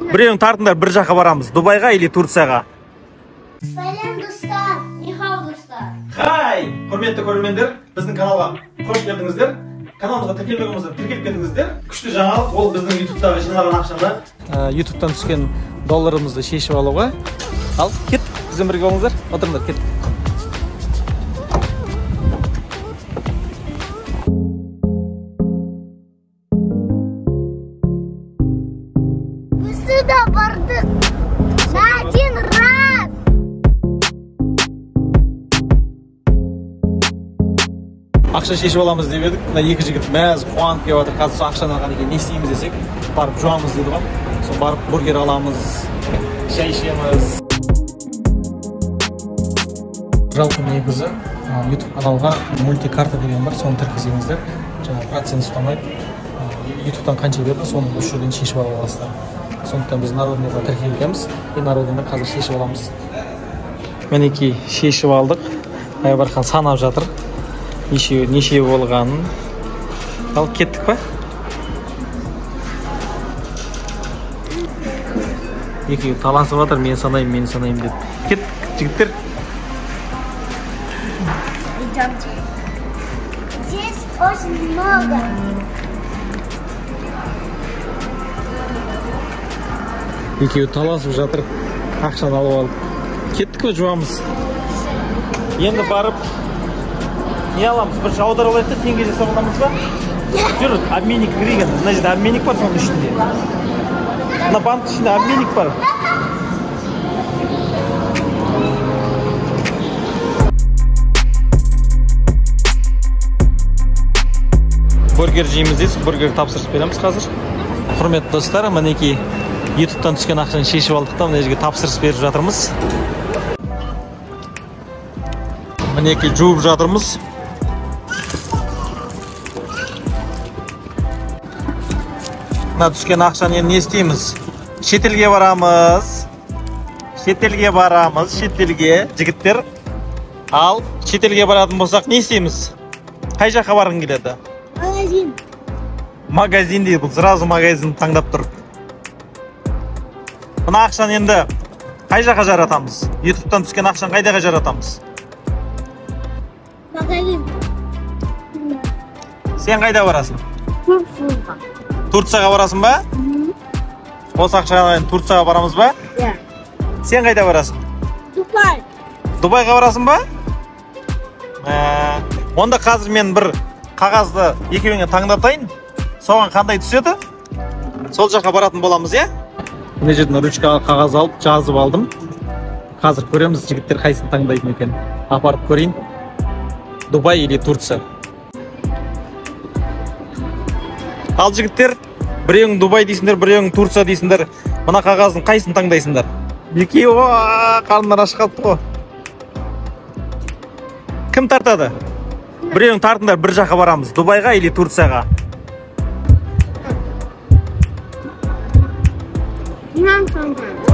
Біреуің тартыңдар, бір жаққа барамыз. Дубайға или Турцияға? Сәлем достар, нихау достар. Хай, құрметті көрермендер, біздің каналға қош келдіңіздер. Каналымызға тіркелмеген болса, тіркеліп кетіңіздер. Күшті жаңалық, ол біздің YouTube'тағы жиналған ақшаны, YouTube'тан түскен долларымызды шешіп алуға. Ал, кеттік, бізбен бірге болыңыздар. Отырыңдар, кеттік. Мы сюда бардық на один раз. Ақша шешіп аламыз деп едік. Мына екі жігіт мәз қуанып келіп жатыр. Қазір сол ақшаны алғаннан кейін не істейміз десек, барып жуамыз деді ғой. Сол барып бургер аламыз, шай ішеміз. Жалпы негізі YouTube каналға мультикарта деген бар, соны тіркесеңіздер, жаңа процент ұстамайды. YouTube'тан қанша берді, соны осы жерден шешіп ала аласыздар. Сондықтан біз Народныйға тіркелгенбіз, и Народныйдан қазір шешіп аламыз. Мінекей шешіп алдық. Айбархан санап жатыр. Неше болғанын. Ал кеттік па? Екеуі таласып жатыр, мен санаймын, мен санаймын деп. Кеттік, жігіттер. Идемте. Здесь очень много. Екеуі таласып жатыр, ақшаны алып алып. Кеттік пе, жуамыз. Енді барып не аламыз? Бір аударып алайық та теңге жасап аламыз ба? Жүр, обменник кірейік енді. Мына жерде обменник бар соның ішінде. Мына банктің ішінде обменник бар. Бургер жейміз дейсіз, бургер тапсырыс береміз қазір. Құрметті достар, мінекей YouTube'тан түскен ақшаны шешіп алдық та мына жерге тапсырыс беріп жатырмыз. Мінекей жуып жатырмыз. Мына түскен ақшаны енді не істейміз? Шетелге барамыз. Шетелге барамыз, шетелге, жігіттер. Ал шетелге баратын болсақ не істейміз? Қай жаққа барғың келеді? Магазин. Магазин дейді, бұл сразу магазин таңдап тұр. Мына ақшаны енді қай жаққа жаратамыз? YouTube'тан түскен ақшаны қайдаға жаратамыз? Магазин. Сен қайда барасың? Турцияға. Турцияға барасың ба? Осы ақшаға енді Турцияға барамыз ба? Иә. Сен қайда барасың? Дубай. Дубайға барасың ба? Онда қазір мен бір қағазды екеуіңе таңдатайын. Соған қандай түседі? Сол жаққа баратын боламыз, иә? Мына жерден ручка қағаз алып, жазып алдым. Қазір көреміз, жігіттер қайсысын таңдайтын екен. Апарып көрейін. Дубай или Турция. Ал жігіттер, біреуің Дубай дейсіңдер, біреуің Турция дейсіңдер. Мына қағаздың қайсысын таңдайсыңдар? Екеуі, қарындар аш қалыпты ғой. Кім тартады? Біреуің тартыңдар, бір жаққа барамыз. Дубайға или Турцияға? Мен таңдаймын.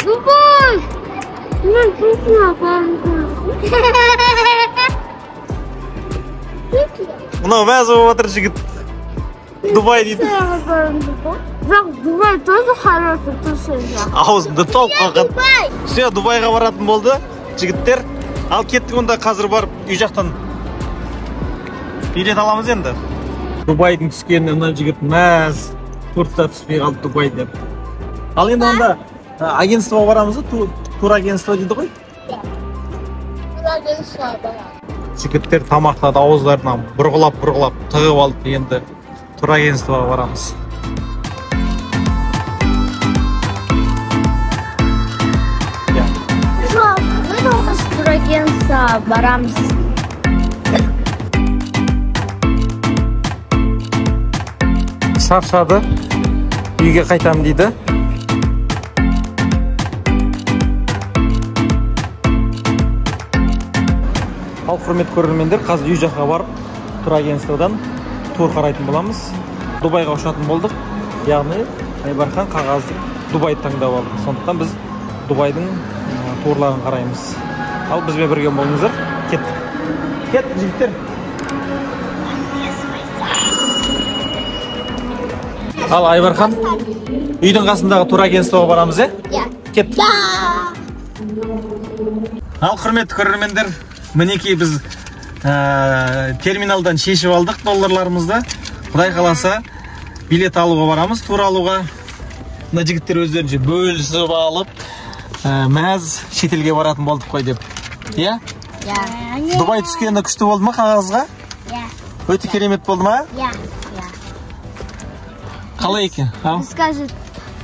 Дубай! Мен Турцияға барғым. Мынау мәз болып отыр жігіт. Дубай дейді. Бірақ Дубай тоже хороший, Турция. Аузымды толып қалған. Все, Дубайға баратын болды жігіттер. Ал кеттік онда, қазір барып үй жақтан билет аламыз енді. Дубайдың түскеніне мына жігіт мәз, Турция түспей қалды Дубай деп. Ал енді онда агентствоға барамыз да, турагентство дейді ғой. Турагентство барамыз. Жігіттер тамақтады, ауыздарына бұрғылап-бұрғылап тығып алды, енді турагентствоға барамыз. Жоқ, біз турагентствоға барамыз. Шаршады, үйге қайтамын дейді. Ал құрметті көрермендер, қазір үй жаққа барып турагентстводан тур қарайтын боламыз. Дубайға ұшатын болдық, яғни Айбархан қағазды Дубайды таңдап алды. Сондықтан біз Дубайдың турларын қараймыз. Ал бізбен бірге болыңыздар. Кеттік. Кеттік, жігіттер. Ал Айбархан, үйдің қасындағы турагентствоға барамыз, е? Иә. Кеттік. Ал құрметті көрермендер, мінекей біз терминалдан шешіп алдық долларларымызды. Құдай қаласа билет алуға барамыз, тур алуға. Мына жігіттер өздерінше бөлісіп алып, мәз шетелге баратын болдық қой деп. Иә? Иә. Дубай түскені күшті болды ма қағазға? Иә. Өте керемет болды ма? Иә. Қалай екен? Біз қазір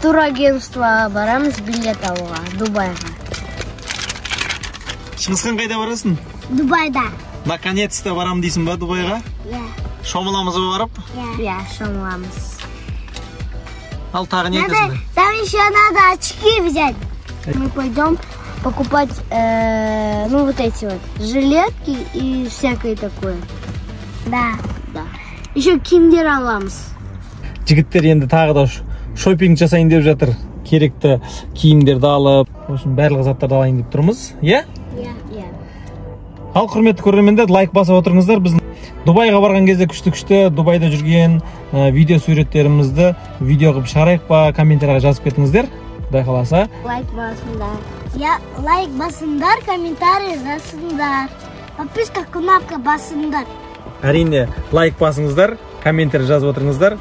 турагентствоға барамыз билет алуға, Дубайға. Шыңғысхан, қайда барасың? Дубайда. Наконец-то барам дейсің ба Дубайға? Иә. Шомыламыз ба барып? Иә, шомыламыз. Ал тағы не айтасың? Там еще надо очки взять. Мы пойдем покупать, ну вот эти вот жилетки и всякое такое. Да, да. Еще киндер аламыз. Жігіттер енді тағы да шопинг жасайын деп жатыр. Керекті киімдерді алып, в общем, барлық заттарды алайын деп тұрмыз, иә? Иә. Иә. Ал құрметті көрермендер, лайк басып отырыңыздар. Біз Дубайға барған кезде күшті-күшті Дубайда жүрген видео суреттерімізді видео қылып шығарайық па, комментарияға жазып кетіңіздер. Құдай қаласа. Лайк басыңдар. Я лайк басыңдар, комментарий жазыңдар. Подписка кнопка басыңдар. Әрине, лайк басыңыздар, комментарий жазып отырыңыздар.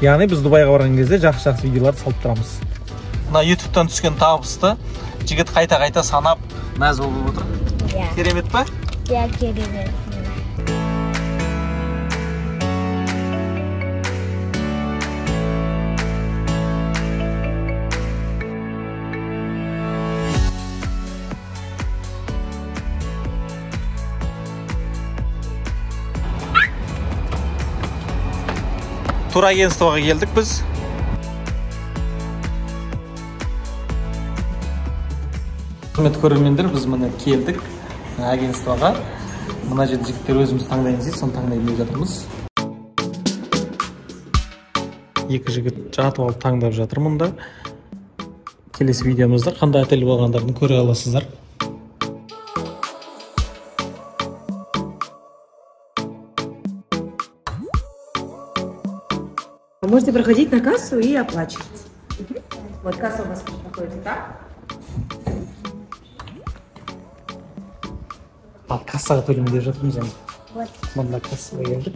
Яғни біз Дубайға барған кезде жақсы-жақсы видеоларды салып тұрамыз. Мына YouTube'тан түскен табысты жігіт қайта-қайта санап мәз болып отыр. Иә. Керемет па? Иә, керемет. Турагентствоға келдік біз. Құрметті көрермендер, біз міне келдік агентствоға. Мына жерде жігіттер өзіміз таңдаймыз дейді, соны таңдай біліп жатырмыз. Екі жігіт жатып алып таңдап жатыр мұнда. Келесі видеомызда қандай отель болғандарын көре аласыздар. Можете проходить на кассу и оплачивать. Вот касса у вас находится так. Ал кассаға төлеймін деп жатырмыз енді. Вот. Мында кассаға келдік.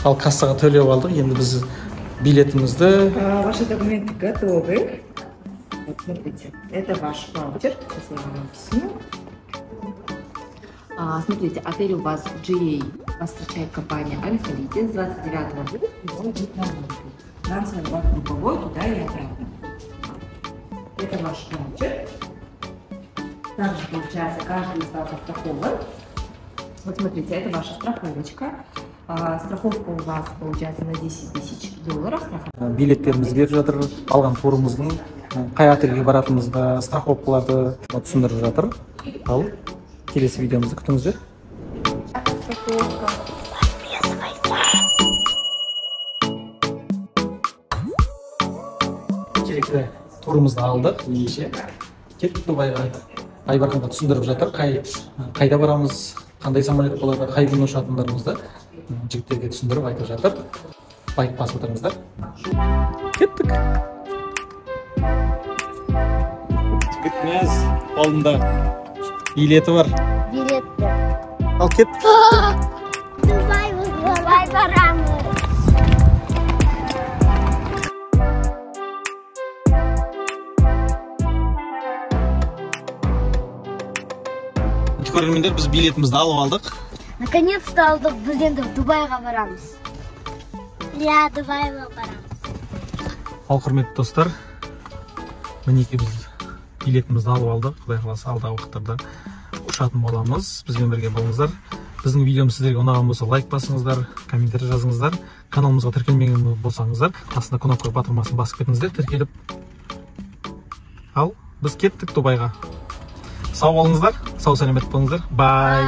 Ал кассаға төлеп алдық. Енді біз билетімізді. Ваши документы готовы. Вот, смотрите, это ваш ваучер. Сейчас я вам объясню. Смотрите, отель у вас GA, вас встречает компания Альфа-Лити с 29 года. Трансфер групповой туда и обратно. Это ваш ваучер. Также, получается, каждый из вас застрахован. Вот смотрите, это ваша страховочка. Страховка у вас получается на 10 тысяч долларов. Билеттеріміз беріп жатыр, алған турымыздың қай отельге баратынымызды, страховкаларды түсіндіріп жатыр. Ал келесі видеомызды күтіңіздер. Керекті турымызды алдық, ендеше кеттік Дубайға. Айбарханға түсіндіріп жатыр, қайда барамыз, қандай самолет болады, қай күні ұшатындарымызды жігіттерге түсіндіріп айтып жатыр. Лайк басып отырыңыздар. Кеттік. Жігіт мәз, алдында билеті бар. Билетті. Ал кеттік. Дубай барамыз. Көрермендер, біз билетімізді алып алдық. Наконец-то алдық, біз енді Дубайға барамыз. Иә, Дубайға барамыз. Ал құрметті достар, мінекей біз билетімізді алып алдық. Құдай қаласа алдағы уақыттарда ұшатын боламыз. Бізбен бірге болыңыздар. Біздің видеомыз сіздерге ұнаған болса лайк басыңыздар, комментарий жазыңыздар. Каналымызға тіркелмеген болсаңыздар, астында кнопка батырмасын басып кетіңіздер, тіркеліп. Ал біз кеттік Дубайға. Сау болыңыздар, сау сәлемет болыңыздар. Бай.